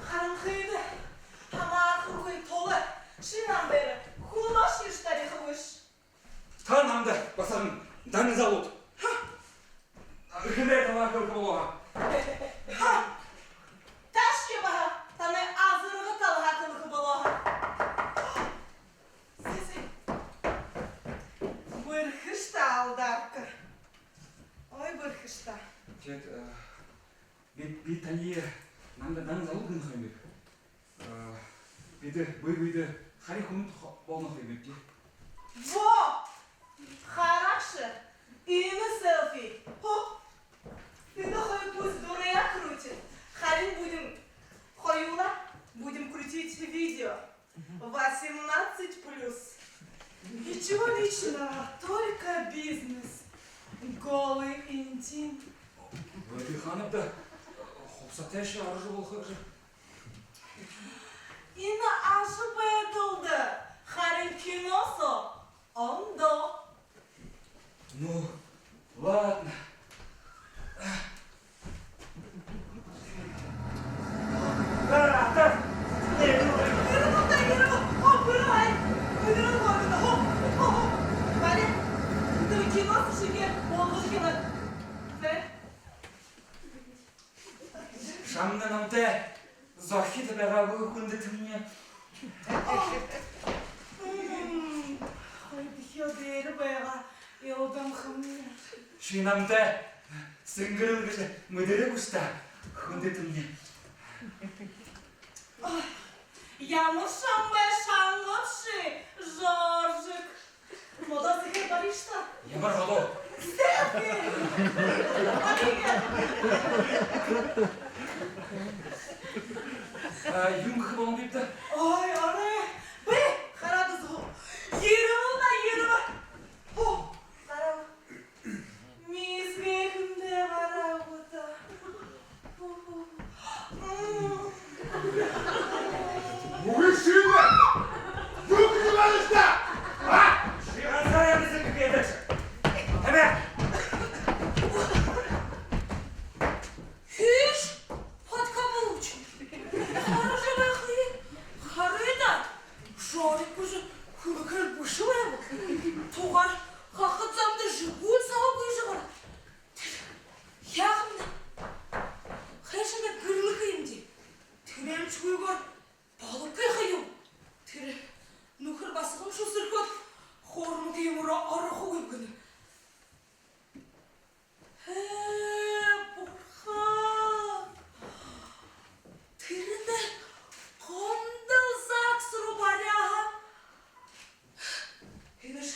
Харанхыда хамаархагүй тула ши намайе хүлеэжэ ерэжэ табихагүйш. Та намда басаган, дана залууд. Ха! Эхэнэр талаар хэлэхэ болоо һаа. Ха! Таашье баһа танай азарга талаар хэлэхэ болоо һаа. Зай, зай. Алдарка. Ой, бэрхэш даа. Тиигээд, э, би, би таниие намда дан залуу гэнэ ха юмбиб. Э, бидэ бэе бэедээ хари хүнүүд хо-, болоно ха юмбибди. Во! Харагты, энэ селфи. Хо! Тэдэ хоёр пусть дурые крутят. Харин будем, хоюулаа будем крутить видео. Восемнадцать плюс. Ничего личного, только бизнес. Голый интим. Ой, би ханаб даа, хубсаһатайшье орожо болохо гэжэ. Энэ ажабайдалда, харин кино соо ондоо. Ну, ладно. Шамда намтай зохид байгаагүй, хүндэтэмни. Хойдохёо дээрэ байгаа ёлдонхомни. Ши намтай сэнгэрэл гэжэ мэдэрэгүйш даа, хүндэтэмни. Ямар шамбай шангабши, Жоржик. Модо сэхэ баришта. Ямар модо? Селфи. Барига. А, юун гэхэ болоноб даа? Ой, арай. Бэ, хараад үзэе. Ерэбэ даа, ерэбэ. Хо, гараа. Миисгэй хүндэ гараа гүт? Үгы шэнэ! Юун гэжэ байнаш даа? А? Ши ганса ябаха гэжэ. Табяа! Хиш, подкаблучник. Хаража байха юм. Харыт даа. Жорик гэжэ хүлэгһээр бэшэ байба. Тугаар хахад замда жэгүүр соо гүйжэ гараа. Яахамнай? Хайшан гэрлэхэ юм даа. Тэрэмшьегүйгөөр болохогүй ха юм. Тэрэ нүхэр басагамшье үсэрхөөд, хормог юумэрөө орохогүй гэнэ. Ээ, бурхан! Тэрэнээ гомдол ЗАГС руу баряа һаа, энэш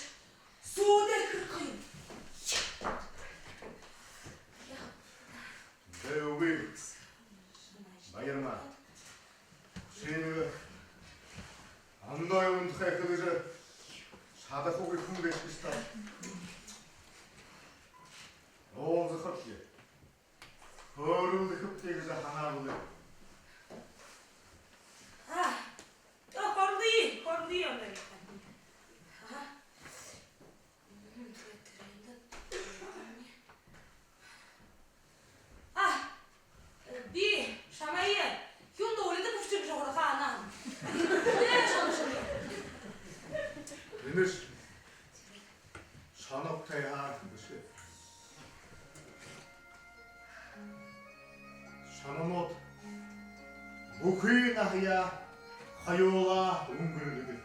зүүдээ хэрэг юм. Даа, үгы. Баярма. Ши нэгэ ондоо юумэн тухай хэлэжэ шадахагүй хүн гээшэбши даа. Уулзахабди, хөөрэлдэхэбди гэжэ һанаа бэлэйб. А, то хөөрэлдэе, хөөрэлдэе ондоо. А. А, би шамайе юундэ улида бэшэжэ һураха һанааб. Э, шоно, шоно. Энэш шоно тайһаа бэшэ. Шононууд бүхы наһаяа хоюулаа үнгэргэдэг.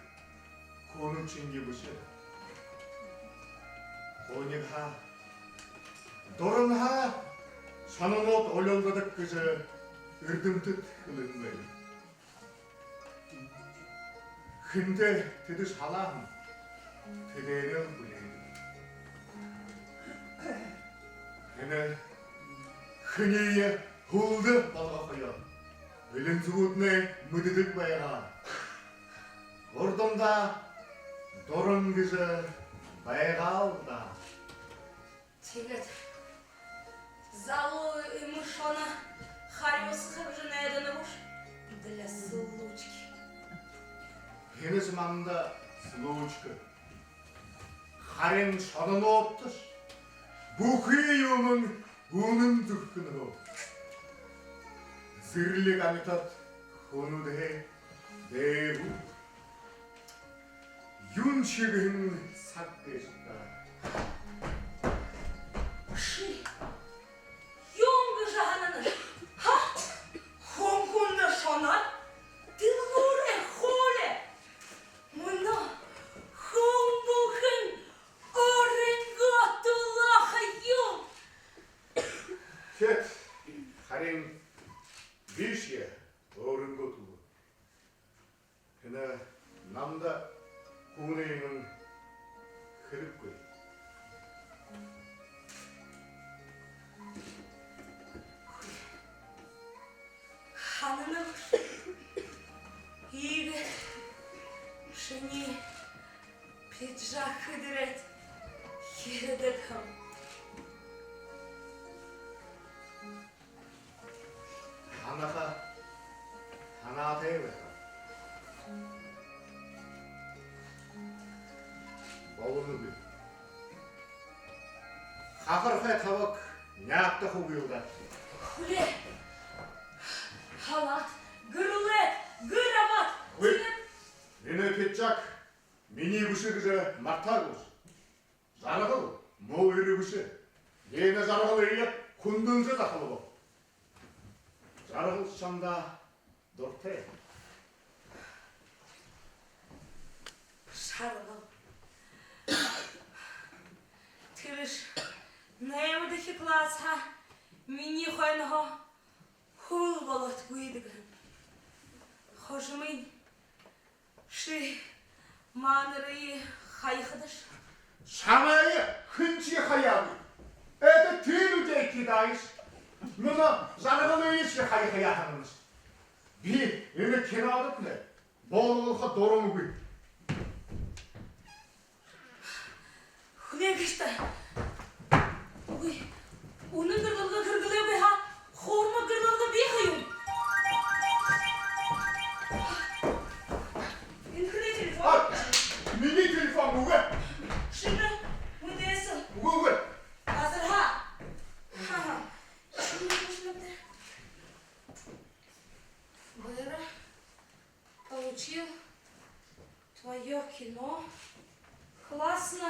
Хүнүүд шэнги бэшэ. Хонигһаа, дуранһаа шононууд улилдадаг гэжэ эрдэмтэд хэлэһэн байна. Хэнтэй тэдэш халааһан, тэдэнээл бүлеэдэг. Энэ хэниие хүлдэ болгохоёо элинсэгүүднай мэдэдэг байгаа. Урдандаа дуран гэжэ байгаал даа. Тиигээд залуу иимэ шоно харюусаха гэжэ найданаб гүш? Для случки. Энэш манда случка. Харин шононуудташ бүхы юумэн үнэн зүрхэнһөө. Зэрлиг амитад хүнүүдһээ дээгүүр. Юун шэгэһэн саг гээшэб даа. Ши юун гэжэ һананаш? Ха? Хүн хүндэ шоно, дэлгүүрээ хуулаа. Мүнөө хүн бүхэн өөрынгөө Юумэн хэрэггүй. Һанана гүш? Иигээд шинии пиджак хэдэрээд ерэдэг һэм. Һанаха һанаатай байха. Болоногүй. Хахархай табаг няагтахагүй л даа. Хүлеэ. Халаад, гэрлээд, гэр абаад. Үгы. Тиигээд энэ пиджак минии бэшэ гэжэ мартаа гүш? Жаргал муу юрэ бэшэ. Гэнэ жаргалые хүндэлжэ захалба. Жаргал шамда дуратай. Жаргал. Тэрэш наймадахи классһаа минии хойноһоо хүл болоод гүйдэг һэн. Хожомынь, ши маанарые хаяхадаш. Шамайе хэншье хаяагүй. Это ты людей кидаешь. Мүнөө жаргалыешье хаяха яахаб һэмши. Би энэ кинодотнай болголхо дурамгүй. Хүлеэгыш даа. Үгы, үнэн гэрлэлгэ хэрэглээгүй һаа, хуурмаг гэрлэлгэ бии ха юм. Энэ хэнэй телефон? А, минии телефон үгы. Шэнэ мэдээсэл. Үгы, үгы. Газарһаа. Ха-ха. Шэнэ мэдээсэл. Бэра получил твоё кино. Классно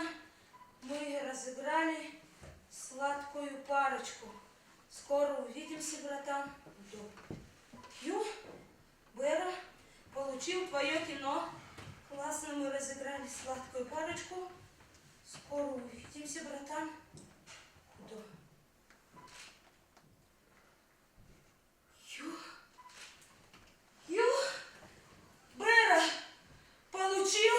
мы разыграли сладкую парочку. Скоро увидимся, братан. Худо. Ю, Бэра получил твоё кино. Классно мы разыграли сладкую парочку. Скоро увидимся, братан. Худо. Ю, ю, Бэра получил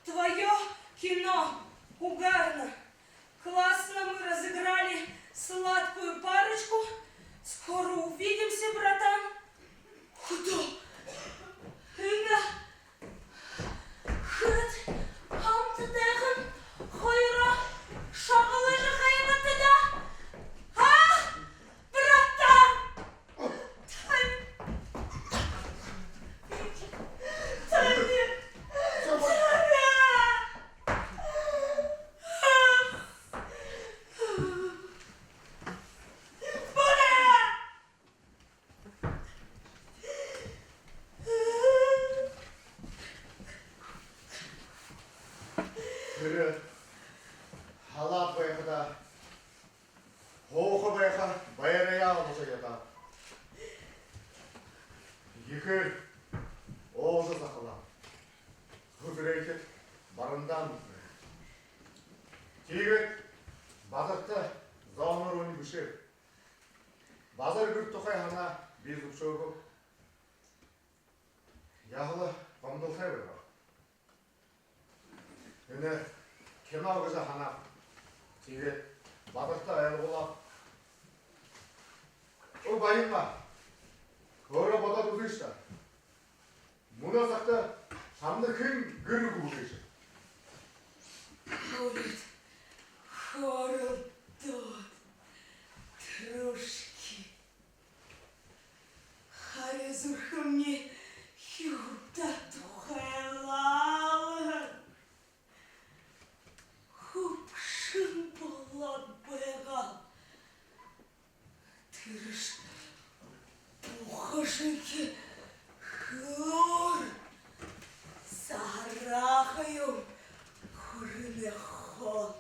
твоё кино. Угарно. Классно мы разыграли сладкую парочку. Скоро увидимся, братан. Худо. Энэ хэд хамтатайхан хоёроо шоглоожо ха юм даа. А? Братан! Тань! Тань! Тань! Бэра! Тэрэ халаад байхадаа һууха байха байраяа олжо ядаа. Ехээр уужа захалаа. Хүзэрхыт барандаа мүтнэ. Тиигээд Базарта зооноор үни бэшээ. Базар гэр тухай һанаа би зүбшөөгөө. Яһала гомдолтой байгаа. Энэ кино гэжэ һанааб. Тиигээд Базарта ойлгуулааб. Оо, Баянма, өөрөө бодоод үзыш даа. Мүнөө сагта шамда хэн гэр үгэхэ гээшэб? Хөөрэлд, хөөрэлдөөд, трошки. Харин зүрхэмни хюрта тухайлаа. Хүбшэн болоод байгаа. Тэрэш бухашинхи хөөр сарааха юм хүрэнэ хоол.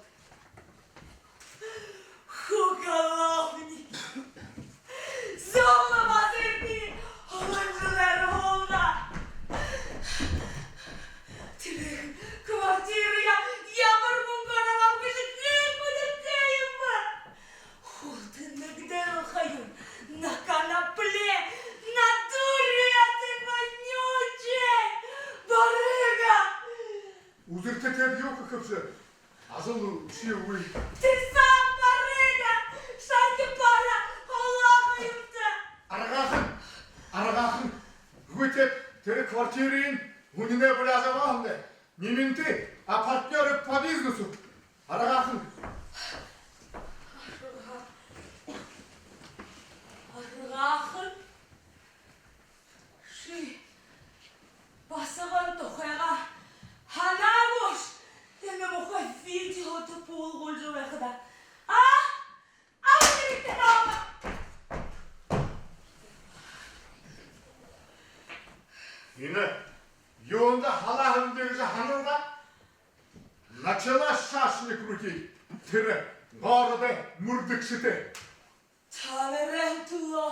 Ху головни. Зула Базарни олон жэлээр һуулна. Тэрэ квартираяа ямар мүнгөөр абааб гэжэ хэн мэдэхэгүй юм бэ? Хултын нэгдэл ха юм. На конопли, на дуре. Юу хэхэбши? Ажал үгы, үгы. Тэрэ саан барыгаа шархи бараа, холоохо юм даа. Аргаахан, аргаахан. Үгы, тэрэ, тэрэ квартирын үнэнэй буляжа абаа һэмди. Не менты, а партнёры по бизнесу. Аргаахан. Аргаахан. Ши басаган тухайгаа һанаагүйш, тиимэ муухай видео тубуулжа байхада. А? Абы, директор, абы. Энэ юундэ һалаа һэмди гэжэ һанал даа. Начала шашни крутить. Тэрэ городой мүрдэгшэтэй. Танарай түлөө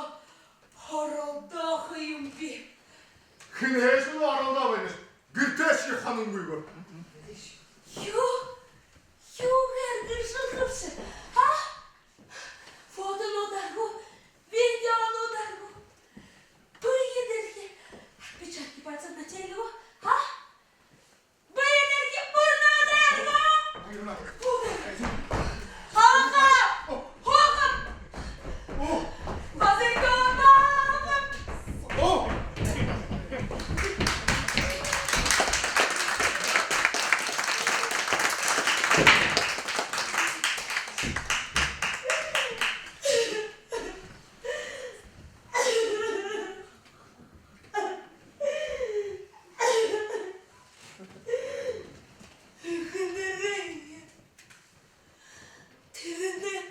оролдохо юм би. Хэнһээшье оролдоо байнаш. Гэртээшье хононгүй гү? Юу? Юу гэртээшье хэхэбши? А? Фотонуудаар гү? Видеонуудаар гү? Бэе дээрэ отпечатки пальцев на теле гү? А? Бэе дээрэ бүрнүүдээр гү? Ага! Ага! Ага! Эхэнэрээ, тэрэнэй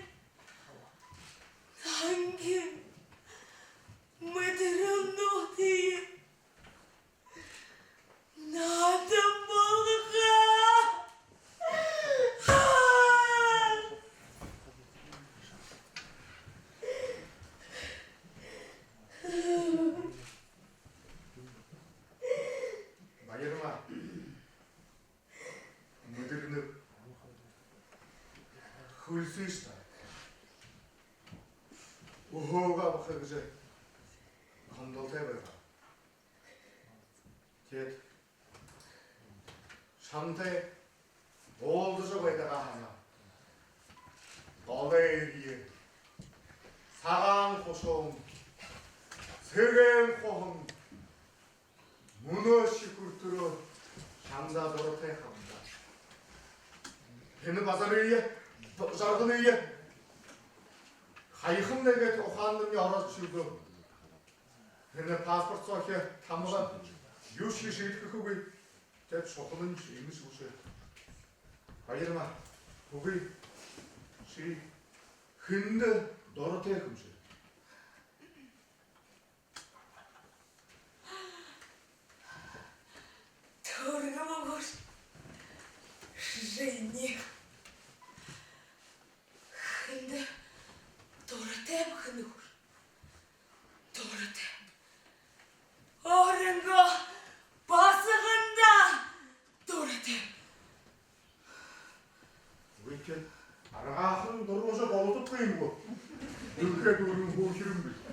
нангин мэдэрэлнүүдые наадам болгохо. Баярма. Мэдэрнэб. Хүлисыш даа. Үһөөгөө абаха гэжэ хандалтай байгаа. Теэд шамтай уулзажа байдагааһаа һанаа. Долой эрье, сагаан хушуун, сэгээн хуһан, мүнөөшье хүрэтэрөө шамда дуратай хаб даа. Энэ базарые, жаргалые хаяхамни гээд ухаандамни ороод шүүгээ. Энэ паспорт соохи тамга юушье шиидхэхэгүй. Теэд шухалань ши, энэ шүүшэ. Баярма, үгы, ши хэндэ дуратай хүмши? Түргэн үгы, Женя. Хэндэ дуратайб, хэнэ хүр... Дуратайб. Өөрынгөө басаганда дуратайб. Үгы, аргаахан дурлажа болодоггүй юм гү? Дүрхэ дүүрэн хүхэ юм бэшэ.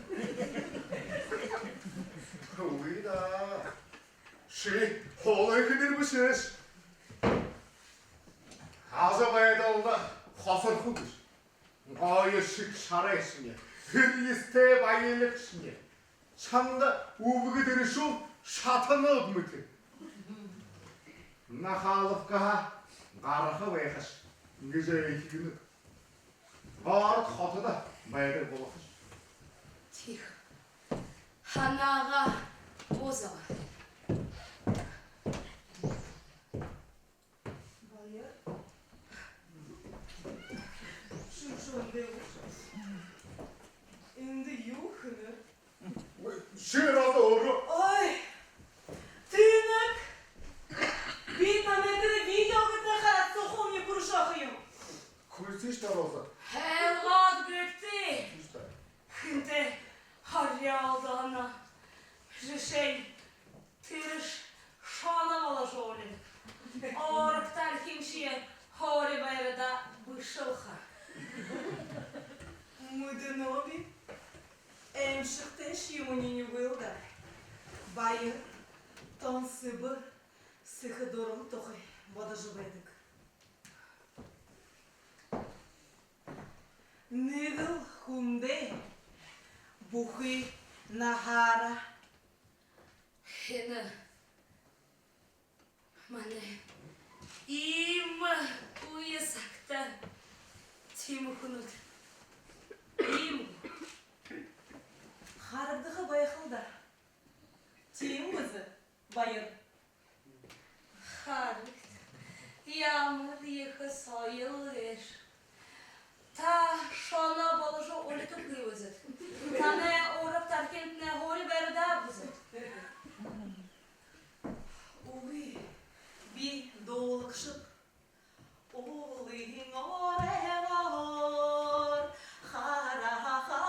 Үгы даа. Ши хоолойхоноор бэшэш. Аза байдалда хосорхо бэшэ. Гоё шэг шарайшни, һэрьестэй баялигшни. Шамда үбгэд эрэшүүл шатанууд мэтэ. Нахаловкаһаа гараха байхаш. Иигэжэ эхилэнэ. Город хотодо байдаг болохош. Тиихэ. Һанаагаа бузагаа. Баяр. Шэнэ жэлдээ хүртэ. Эндэ юу хэнэ? Ши Роза өөрөө. Ой, тэнэг. Би танай тэрэ видеогуудые хараад, сухумни бүршөөхэ юм. Хүлисыш даа, Роза. Хайлгад гэгты. Хүлисыш даа. Хэнтэй хорёолдоно. Жэшээнь, тэрэш шоно боложо үлэн. Орогтар хэмшье хори байрада бэшэл ха. Мэдэнэб, эмшэгтэйшье юумэниинь үгыл даа. Баяр, тон сэбэр, сэхэ дуран тухай. Бодожо байдаг. Нэгэл хүндэ бүхы наһаараа. Хэн манай иимэ үе сагта тиимэ хүнүүд иимэ харагдаха байхал даа. Тиимэ бэзэ, Баяр? Харагты, ямар ехэ соёл гээшэ. Та шоно боложо улитаг гээбэзэт. Танай ураг тархинтнай һуури баридаг бэзэт. Үгы, би дуулагшаб. Уулын оройгоор харахадам,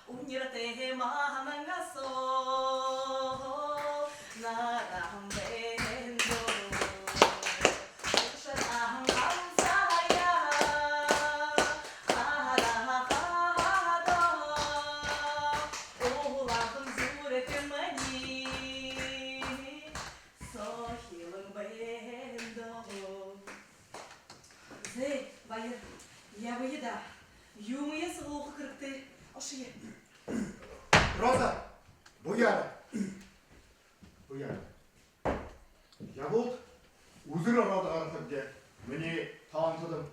үниртэй манан асуу нараһан бэндо. Ушар аһан хамсаяа харахадам, уулаһан зүрхэмни сохилон бэндо. Зэ, Баяр, ябая даа. Юумэеэ суглуулха хэрэгтэй. Ошоё. Роза, буяар. Буяар. Ябуулт үзэр ороод гарахабди, минии тоонтодом.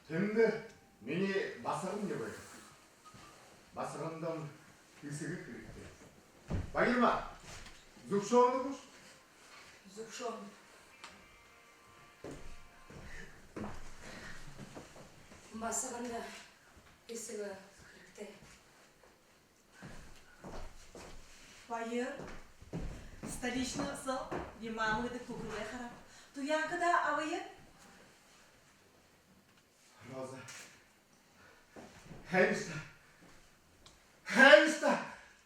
Тэндэ минии басаган ябая. Басагандам хэсэгэ хэрэгтэй. Баярма, зүбшөөнэ гүш? Зүбшөөнэб. Басаганда хэсэгэ хэрэгтэй. Баяр. Столичный осол, би мама гэдэг хүүгэдээ хараа. Туяанка даа абая. Роза. Хэншта. Хэншта.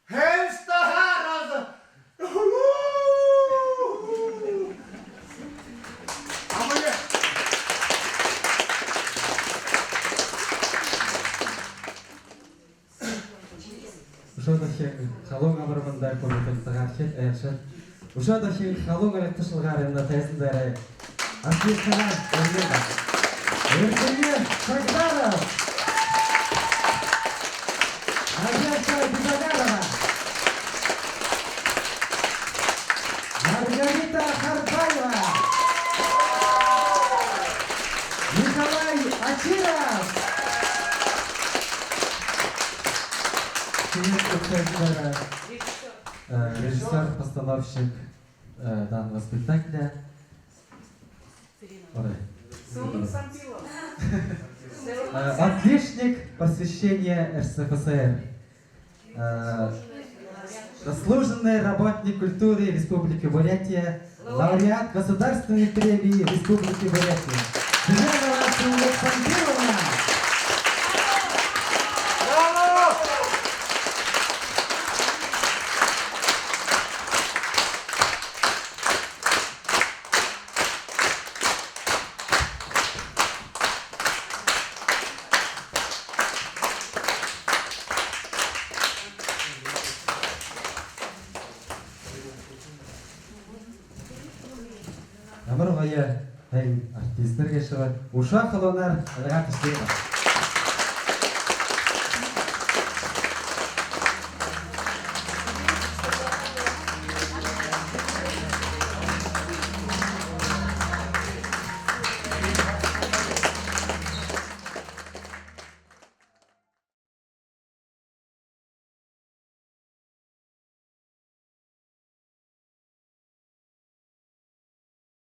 Хэншта, ха, Роза. Абая. Үшөө дахин халуун амар мэндэ хүргэе, тагааршад, айлшад. Үшөө дахин халуун оройн шалгаараа энэ тайзан дээрэ артистнуудаа урилдая. Эрдэни Шагдаров. Надежда Бибагарова. Маргарита Харбаева. Николай Очиров. Привет, э, режиссёр, постановщик, э, данного спектакля. Ой. Э, отличник просвещения РСФСР. Э, заслуженный работник культуры Республики Бурятия, лауреат Государственной премии Республики Бурятия. Дженова Сулейман Пантировна. Ямар гоё һайн артистнар гээшэб. Үшөө халуунаар альгаа ташалая.